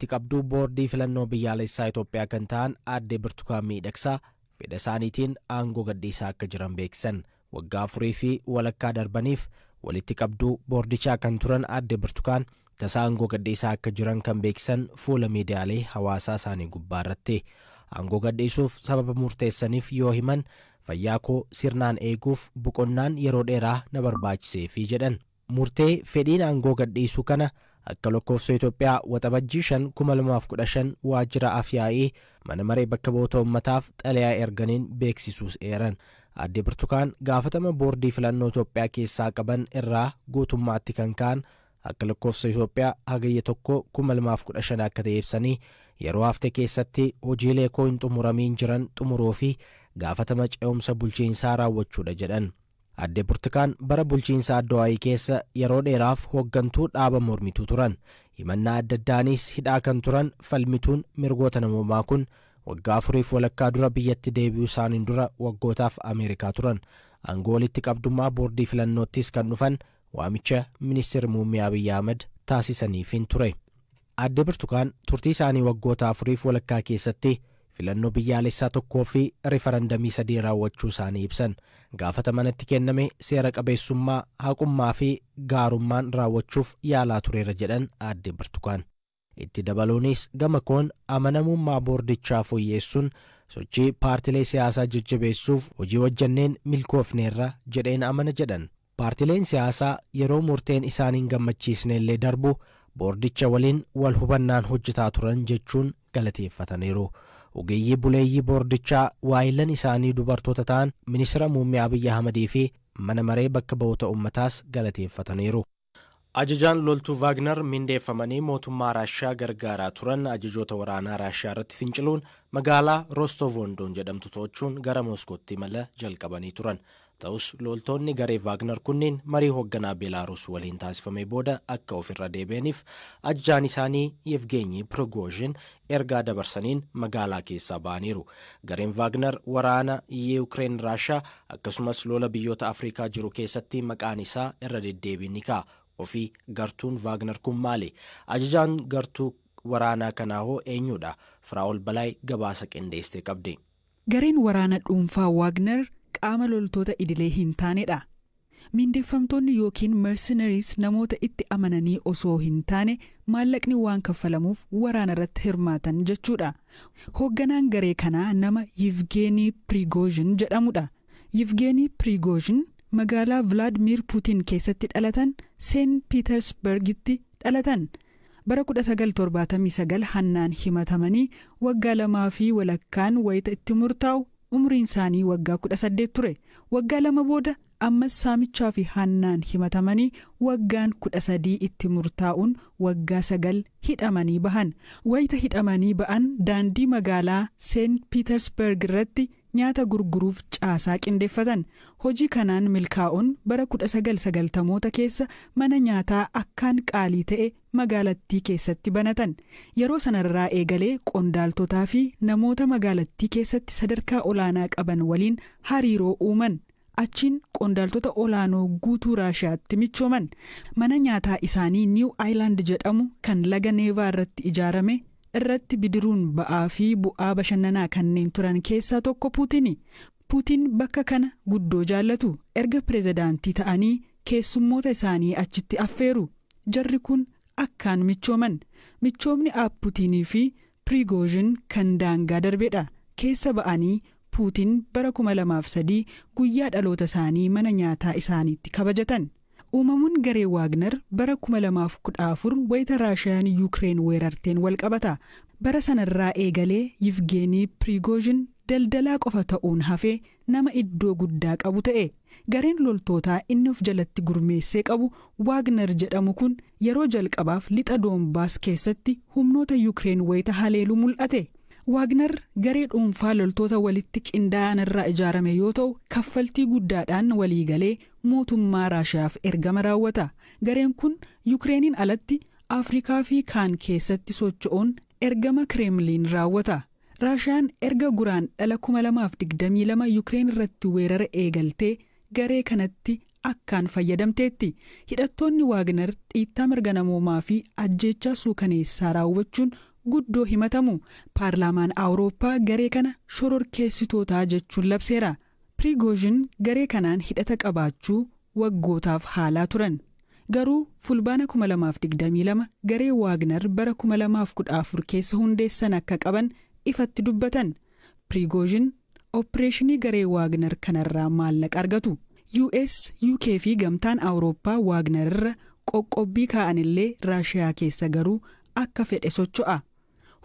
Walitti qabduu boordii filannoo biyyaalessaa Itoophiyaa kan ta'an aadde Birtukaan Miidhagsaa fedha isaaniitiin aangoo gadhiisaa akka jiran beeksisan. Waggaa 4.5 darbaniif walitti qabduu boordichaa kan turan aadde Birtukaan tasaa aangoo gadhiisaa akka jiran kan beeksisan fuula miidiyaalee hawaasaa isaanii gubbaa irratti. Aangoo gadhiisuuf sababa murteessaniif yoo himan, "Fayyaa koo sirnaan eeguuf boqonnaan yeroo dheeraa na barbaachiseefi," jedhan. Murtee fedhiin aangoo gadhiisuu kana akka lakkoofsa Itoophiyaa Waxabajjii 5, 2015 waajjira afyaa'ii mana maree bakka bu'oota uummataaf xalayaa erganiin beeksisuus eeran. Aadde Birtukaan gaafatama boordii filannoo Itoophiyaa keessaa qaban irraa guutummaatti kan ka'an akka lakkoofsa Itoophiyaa Hagayya 1, 2015 akka ta'e ibsanii, "Yeroo hafte keessatti hojiilee koo hin xumuramiin jiran xumuruu fi gaafatama ce'umsa bulchiinsaa raawwachuudha," jedhan. Aadde Burtukaan bara bulchiinsa Addawaayii keessa yeroo dheeraaf hooggantuu dhaaba mormituu turan. Himannaa adda addaanis hidhaa kan turan falmituun mirgoota namoomaa kun waggaa 4.5 dura biyyatti deebi'uu isaaniin dura waggootaaf Ameerikaa turan. Aangoo walitti qabdummaa boordii filannoottis kan dhufan waamicha ministeerri muummee Abiyyi Ahmad taasisaniifin ture. Aadde Birtukaan turtii isaanii waggoota 4.5 keessatti filannoo biyyaalessaa tokkoo fi rifarandamii sadii raawwachuu isaanii ibsan. Gaafata manatti kenname seera qabeessummaa, haqummaa fi gaarummaan raawwachuuf yaalaa tureera, jedhan aadde Birtukaan. Itti dabaluunis, "Gama koon amanamummaa boordichaa fooyyeessuun sochii paartilee siyaasaa jajjabeessuuf hojii hojjanneen milkoofneerra jedheen amana," jedhan. Paartileen siyaasaa yeroo murteen isaaniin gammachiisne illee darbu boordicha waliin wal hubannaan hojjetaa turan jechuun galateeffataniiru. Ogeeyyii buleeyyii boordichaa, waayillan isaanii dubartoota ta'an, ministeera muummee Abiyyi Ahmadii fi mana maree bakka bu'oota uummataas galateeffataniiru. Ajajaan loltuu Vaagnar mindeeffamanii mootummaa Raashiyaa gargaaraa turan ajajoota waraanaa Raashiyaa irratti finciluun magaalaa Rostov-on-Don jedhamtu to'achuun gara Mooskootti imala jalqabanii turan. Ta'us loltoonni garee Vaagnar kunniin marii hoogganaa Beelaaruus waliin taasifame booda akka ofirra deebi'aniif ajajaan isaanii Yevgeenyi Prigozhin ergaa dabarsaniin magaalaa keessaa ba'aniiru. Gareen Vaagnar waraana Yuukireen Raashiyaa akkasumas lola biyyoota Afrikaa jiru keessatti maqaan isaa irra deddeebiin ni ka'a. Ofii gartuun Vaagnar kun maali? Ajajaan gartuu waraanaa kanaa hoo eenyudha? Firaa'ol Balaay gabaasa qindeessitee qabdi. Gareen waraana dhuunfaa Waagner qaama loltoota idilee hin taanedha. Mindeeffamtoonni yookiin mercenaries namoota itti amananii osoo hin taane maallaqni waan kaffalamuuf waraana irratti hirmaatan jechuudha. Hoogganaan garee kanaa nama Yivgeenii Prigozhin jedhamudha. Yivgeenii Prigozhin magaalaa Vlaadimir Putin keessatti dhalatan, Seen Piitersbergitti dhalatan. Bara 1979 hannaan himatamanii waggaa 2.5n wayita itti murtaa'u umriin isaanii waggaa 18 ture. Waggaa 2 booda ammas saamichaa fi hannaan himatamanii waggaan 13 itti murtaa'uun waggaa 9 hidhamanii bahan. Wayita hidhamanii ba'an daandii magaalaa Seen Piitersberg irratti nyaata gurguruuf caasaa qindeeffatan. Hojii kanaan milkaa'uun bara 1990moota keessa mana nyaataa akkaan qaalii ta'e magaalattii keessatti banatan. Yeroo sanarraa eegalee qondaaltotaa fi namoota magaalattii keessatti sadarkaa olaanaa qaban waliin hariiroo uuman. Achiin qondaaltota olaanoo guutuu Raashiyaatti michooman. Mana nyaataa isaanii Niw Aayilaand jedhamu kan laga Neevaa irratti ijaarame irratti bidiruun ba'aa fi bu'aa bashannanaa kanneen turan keessaa tokko Puutini. Puutiin bakka kana guddoo jaallatu. Erga pirezidaantii ta'anii keessummoota isaanii achitti affeeru. Jarri kun akkaan michooman. Michoomni Puutinii fi Pirigoozhin kan daangaa darbedha. Keessa ba'anii Puutiin bara 2003 guyyaa dhaloota isaanii mana nyaataa isaaniitti kabajatan. Uumamuun garee Waagner bara 2014 wayita Raashiyaan Yuukireen weerarteen wal qabata. Bara sanarraa eegalee Yivgeenii Pirigoozhin daldalaa qofa ta'uun hafee nama iddoo guddaa qabu ta'e. Gareen loltootaa inni of jalatti gurmeessee qabu Waagner jedhamu kun yeroo jalqabaaf lixa Doombaas keessatti humnoota Yuukireen wayita haleelu mul'ate. Waagner garee dhuunfaa loltoota walitti qindaa'an irraa ijaarame yoo ta'u, kaffaltii guddaadhaan waliigalee mootummaa Raashiyaaf ergama raawwata. Gareen kun Yuukireeniin alatti Afrikaa fi kaan keessatti socho'uun ergama Kireemliin raawwata. Raashiyaan erga Guraandhala 2022 Yuukireen irratti weerara eegaltee garee kanatti akkaan fayyadamteetti. Hidhattoonni Waagner dhiittaa mirga namoomaa fi ajjeechaa suukaneessaa raawwachuun guddoo himatamu. Paarlaamaan Awurooppaa garee kana shororkeessitootaa jechuun labseera. Pirigoozhin garee kanaan hidhata qabaachuu waggootaaf haalaa turan. Garuu Fulbaana 2022 garee Waagner bara 2014 keessa hundeessan akka qaban ifatti dubbatan. Pirigoozhin opereeshinii garee Waagner kanarraa maallaqa argatu. US, UK fi gamtaan Awurooppaa Waagner irra qoqqobbii kaa'anillee Raashiyaa keessa garuu akka fedhe socho'a.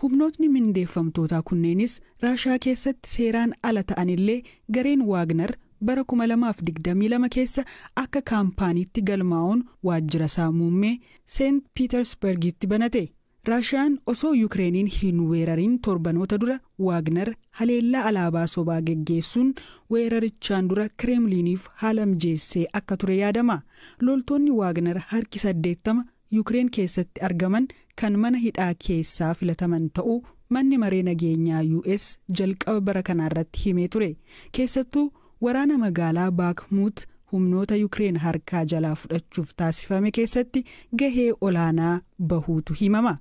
Humnootni mindeeffamtootaa kunneenis Raashiyaa keessatti seeraan ala ta'anillee gareen Waagner bara 2022 keessa akka kaampaaniitti galmaa'uun waajjira isaa muummee Seent Piitersbergitti banate. Raashiyaan osoo Yukireeniin hin weerariin torbanoota dura Waagner haleellaa alaabaa sobaa geggeessuun weerarichaan dura Kireemliiniif haala mijeessee akka ture yaadama. Loltoonni Waagner harki 80 Yukireen keessatti argaman kan mana hidhaa keessaa filataman ta'uu manni maree nageenyaa US jalqaba bara kanaarratti himee ture. Keessattuu waraana magaalaa Baakmuut humnoota Yukireen harkaa jalaa fudhachuuf taasifame keessatti gahee olaanaa bahuutu himama.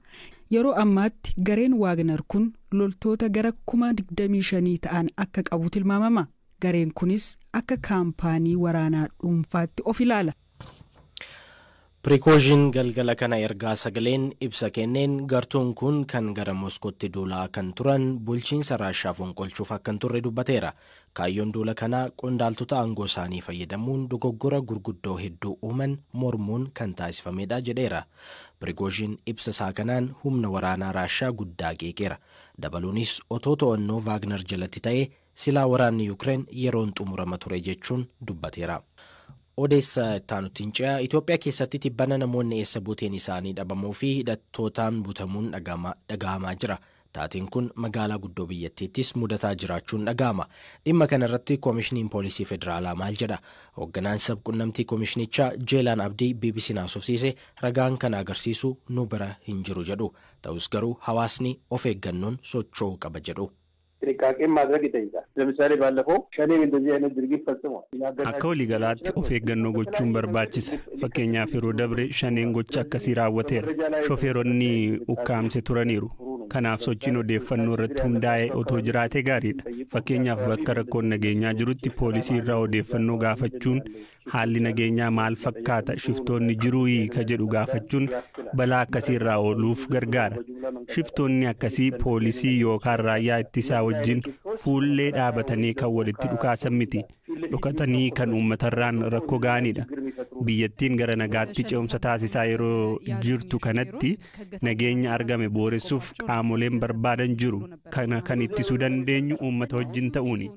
Yeroo ammaatti gareen Waagner kun loltoota gara 25,000 ta'an akka qabu tilmaamama. Gareen kunis akka kaampaanii waraanaa dhuunfaatti of ilaala. Pirigoozhin galgala kana ergaa sagaleen ibsa kenneen gartuun kun kan gara Moskootti duulaa kan turan bulchiinsa Raashiyaa fonqolchuuf akka hin turre dubbateera. Kaayyoon duula kanaa qondaaltota aangoo isaanii fayyadamuun dogoggora gurguddoo hedduu uuman mormuun kan taasifamedha jedheera. Pirigoozhin ibsa isaa kanaan humna waraanaa Raashiyaa guddaa qeeqeera. Dabaluunis otoo to'annoo Waagner jalatti ta'e silaa waraanni Yukireen yeroon xumurama ture jechuun dubbateera. Odeessa itti ce'a. Itoophiyaa keessatti tibbana namoonni eessa buuteen isaanii dhabamuu fi hidhattootaan butamuun dhaga'amaa jira. Taateen kun magaalaa guddoo biyyattiittis mudataa jiraachuun dhaga'ama. Dhimma kanarratti Koomishiniin Poolisii Federaalaa maal jedha? Hoogganaan sabquunnamtii koomishinichaa Jeelaan Abdii BBC haasofsiise ragaan kana agarsiisu nu bira hin jiru jedhu. Ta'us garuu hawaasni of eeggannoon socho'uu qaba jedhu. ጥንቃቄ ማድረግ ይጠይቃል። ለምሳሌ ባለፈው ሸኔም እንደዚህ አይነት ድርጊት ፈጽሟል። Akka waliigalaatti of eeggannoo gochuun barbaachisa. Fakkeenyaaf yeroo dabre shaneen gocha akkasii raawwateera. Shofeeronni ukkaamse turaniiru. Kanaaf sochiin odeeffannoo irratti hundaa'e otoo jiraatee gaariidha. Fakkeenyaaf bakka rakkoon nageenyaa jirutti poolisii irraa odeeffannoo gaafachuun haalli nageenyaa maal fakkaata, shiftoonni jiruuyii ka jedhu gaafachuun balaa akkasii irraa ooluuf gargaara. Shiftoonni akkasii poolisii yookaan raayyaa ittisaa wajjin fuullee dhaabatanii kan walitti dhukaasan miti. Dhokatanii kan uummatarraan rakkoo ga'anidha. Biyyattiin gara nagaatti ce'umsa taasisaa yeroo jirtu kanatti nageenya argame booressuuf qaamoleen barbaadan jiru. Kana kan ittisuu dandeenyu uummata wajjin ta'uuni.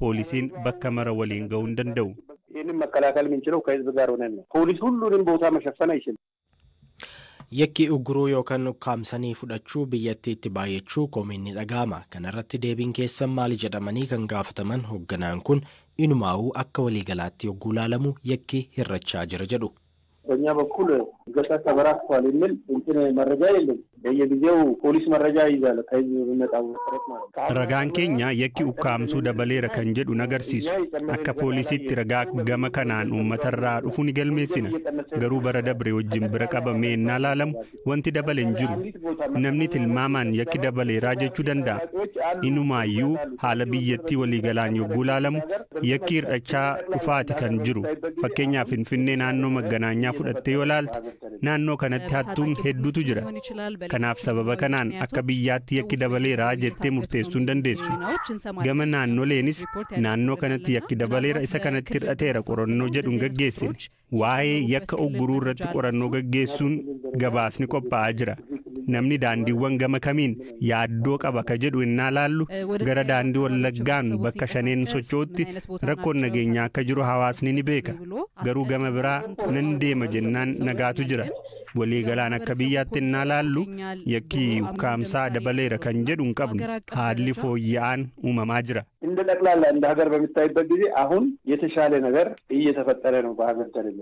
Poolisiin bakka mara waliin ga'uu hin danda'u. ይህንን መከላከል የምንችለው ከህዝብ ጋር ሆነን ነው። ፖሊስ ሁሉንም ቦታ መሸፈን አይችልም። Yakki ugguruu yookaan ukkaamsanii fudhachuu biyyattiitti baay'achuu komiin ni dhaga'ama. Kanarratti deebiin keessan maali jedhamanii kan gaafataman hoogganaan kun inumaa'uu akka waliigalaatti yogguu ilaalamu yakki hir'achaa jira jedhu. በእኛ በኩል እገታ ተበራክቷል የሚል እንትን መረጃ የለም። በየጊዜው ፖሊስ መረጃ ይይዛል ከህዝብ በሚመጣው መሰረት ማለት ነው። Ragaan keenya yakki ukkaamsuu dabaleera kan jedhu agarsiisu. Akka poolisiitti ragaa gama kanaan uummatarraa dhufu ni galmeessina. Garuu bara dabre wajjin bira qabamee innaa laalamu wanti dabale hin jiru. Namni tilmaamaan yakki dabaleeraa jechuu danda'a. Inumaayyuu haala biyyattii waliigalaan yogguu laalamu yakki hir'achaa dhufaati kan jiru. Fakkeenyaaf Finfinnee naannoo magganaanyaa fudhattee yoo laalte naannoo kanatti hattuun hedduutu jira. Kanaaf sababa kanaan akka biyyaatti yakki dabaleeraa jettee murteessuu hin dandeessu. Gama naannoleenis naannoo kanatti yakki dabaleera, isa kanatti hir'ateera qorannoo jedhu hin gaggeessine. Waa'ee yakka ugguruu irratti qorannoo gaggeessuun gabaasni qophaa'aa jira. Namni daandiiwwan gama kamiin yaaddoo qaba ka jedhu innaa laallu gara daandii Wallaggaan bakka shaneen socho'utti rakkoon nageenyaa akka jiru hawaasni ni beeka. Garuu gama biraa nan deema jennaan nagaatu jira. Waliigalaan akka biyyaatti innaa laallu yakki ukkaamsaa dabaleera kan jedhu hin qabnu. Haalli fooyya'aan uumamaa jira. እንደ ጠቅላላ እንደ ሀገር በሚታይበት ጊዜ አሁን የተሻለ ነገር እየተፈጠረ ነው በሀገር ደረጃ።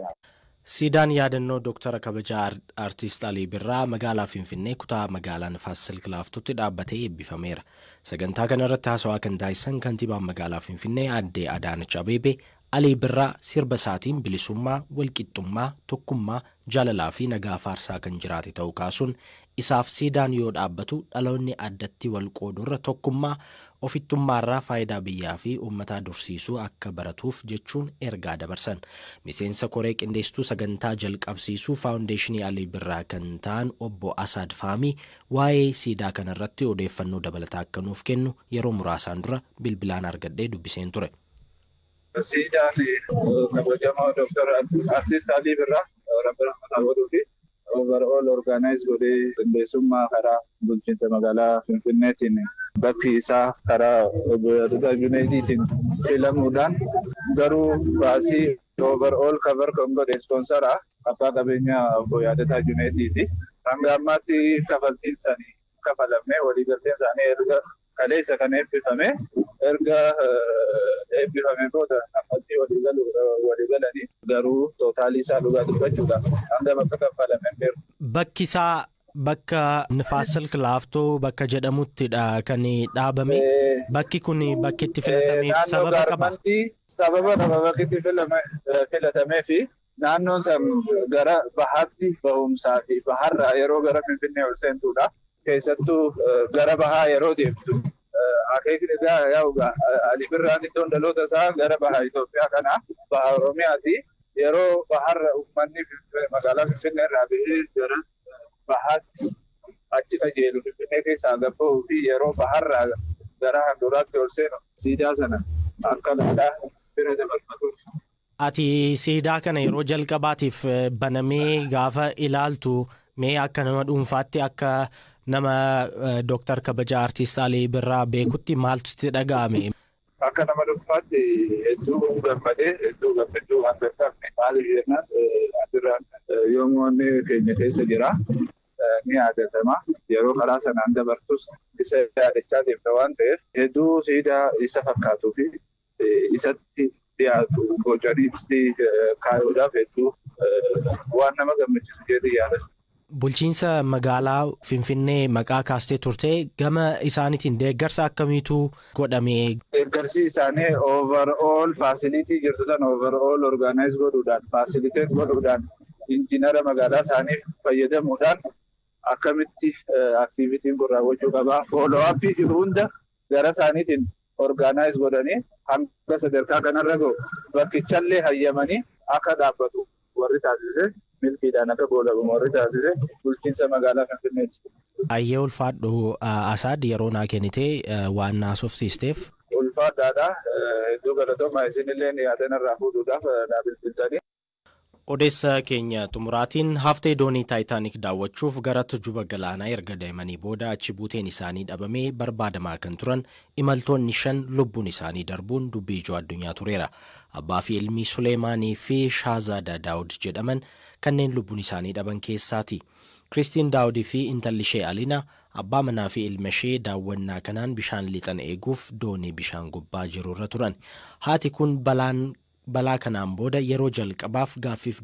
Siidaan yaadannoo Dooktara kabajaa Aartist Alii Birraa magaalaa Finfinnee kutaa magaalaa Nifaas Silk Laaftootti dhaabbatee eebbifameera. Sagantaa kanarratti haasawaa kan taasisan kantiibaan magaalaa Finfinnee aadde Adaanach Abeebee Alii Birraa sirba isaatiin bilisummaa, walqixxummaa, tokkummaa, jaalalaa fi nagaa faarsaa kan jiraate ta'uu kaasuun Isaaf siidaan yoo dhaabbatu dhaloonni addatti wal qoodurra tokkummaa ofittummaarraa faayidaa biyyaa fi uummataa dursiisuu akka baratuuf jechuun ergaa dabarsan. Miseensa koree qindeessituu sagantaa jalqabsiisuu Faawundeeshinii Alii Birraa kan ta'an obbo Asaad Faamii waa'ee siidaa kanarratti odeeffannoo dabalataa akka nuuf kennu yeroo muraasaan dura bilbilaan argadhee dubbiseen ture. Siidaan kabajamoo Dooktar Artiist Alii Birraa Rabbi rahmataa godhuu fi overall organize godhee qindeessummaa karaa bulchiinsa magaalaa Finfinneetiin bakki isaa karaa obbo Yaadataa Junayidiitiin filamuudhaan, garuu baasii overall cover kan godhe sponsora abbaa qabeenyaa obbo Yaadataa Junayidiiti. Hanga ammaatti kafaltiin isaanii kafalamne. Waliigalteen isaanii erga kaleessa kan eebbifame, erga eebbifame booda kaffaltii waliigalanii, garuu total isaa dhugaa dubbachuudha hanga bakka kaffalame hin beeku. Bakki isaa bakka Nifaas Silk Laaftoo bakka jedhamuttidha kan dhaabame. Bakki kun bakki itti filatameef sababa qaba. Sababa qaba. Bakki itti filatamee fi naannoon san gara bahaatti bahumsaa fi baharraa yeroo gara Finfinnee ol seentudha. Keessattuu gara bahaa yeroo deemtu akeekni isaa yaa'u Ali Birraan iddoon dhaloota isaa gara baha Itoophiyaa kana, baha Oromiyaati. Yeroo baharra uummanni magaalaa Finfinnee irraa bahee gara bahaatti achi qajeelu, Finfinnee keessaa gad bahuu fi yeroo baharraa gara handhuuraatti ol seenu siidaa sana akka laalaa bira dabarfatuuf. Ati siidaa kana yeroo jalqabaatiif banamee gaafa ilaaltu, mee akka nama dhuunfaatti, akka nama Dooktar Kabajaa Artiist Alii Birraa beekutti maaltu sitti dhaga'ame? Akka nama dhuunfaatti hedduu gammadee, hedduu gammachuu waan danda'amne. Maaliif jennaan, asirraan yoomuu onnee keenya keessa jira. Ni yaadatama. Yeroo karaa sanaan dabartus isa yaadachaa deemta waan ta'eef, hedduu siidaa isa fakkaatuu fi isatti dhiyaatu bocanii kaayuudhaaf hedduu waan nama gammachiisu jedhee yaadata. Bulchiinsa magaalaa Finfinnee maqaa kaastee turte, gama isaaniitiin deeggarsa akkamiitu godhame? Deeggarsi isaanii overall facility jirtu san overall organize godhuudhaan, facilitate godhuudhaan, injiinara magaalaa isaanii fayyadamuudhaan akkamitti activityn kun raawwachuu qabaa. Follow up jiru hunda gara isaaniitiin organize godhanii hanga sadarkaa kanarra gahu, bakkichallee hayyamanii akka dhaabbatu warri taasise, milkiidhaan akka goolabamu warri taasise bulchiinsa magaalaa Finfinneeti. Ayyee, ulfaadhu Asaad, yeroo naa kennitee waan naasofsiisteef. Ulfaadhaadha. Hedduu galatooma, isinillee yaadan irraa fuudhuudhaaf naa bilbiltanii. Odeessa keenya xumuraatiin, haftee doonii Taayitaanik daawwachuuf gara tujuba galaanaa erga deemanii booda achi buuteen isaanii dhabamee barbaadamaa kan turan imaltoonni shan lubbuun isaanii darbuun dubbii ijoo addunyaa tureera. Abbaa fi ilmi Suleemaanii fi Shaazaada Daawud jedhaman kanneen lubbuun isaanii dhaban keessaati. Kiristiin Daawudii fi intalli ishee Aliina abbaa manaa fi ilma ishee daawwannaa kanaan bishaan lixan eeguuf doonii bishaan gubbaa jirurra turan. Haati kun balaan balaa kanaan booda yeroo jalqabaaf gaaffiif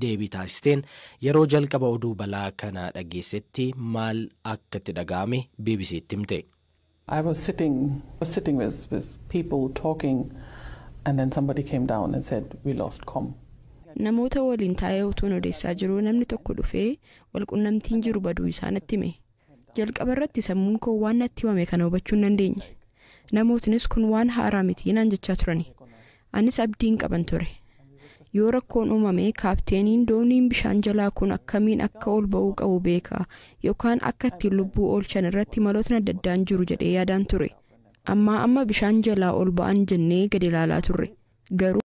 deebii taasisteen yeroo jalqaba oduu balaa kana dhageessetti maal akka itti dhaga'ame BBCtti himte. I was sitting with people talking, and then somebody came down and said, "We lost com." Namoota waliin taa'ee utuun odeessaa jiruu namni tokko dhufee walqunnamtiin jiru baduu isaa natti hime. Jalqaba irratti sammuun koo waan natti himame kana hubachuu hin dandeenye. Namootnis kun waan haaraa miti naan jechaa turani. Anis abdiin qaban ture. Yoo rakkoon uumame kaapteeniin dooniin bishaan jalaa kun akkamiin akka ol ba'uu qabu beeka yookaan akka ittiin lubbuu oolchan irratti malootni adda addaan jiru jedhee yaadaan ture. Ammaa amma bishaan jalaa ol ba'an jennee gadi ilaalaa turre. Garuu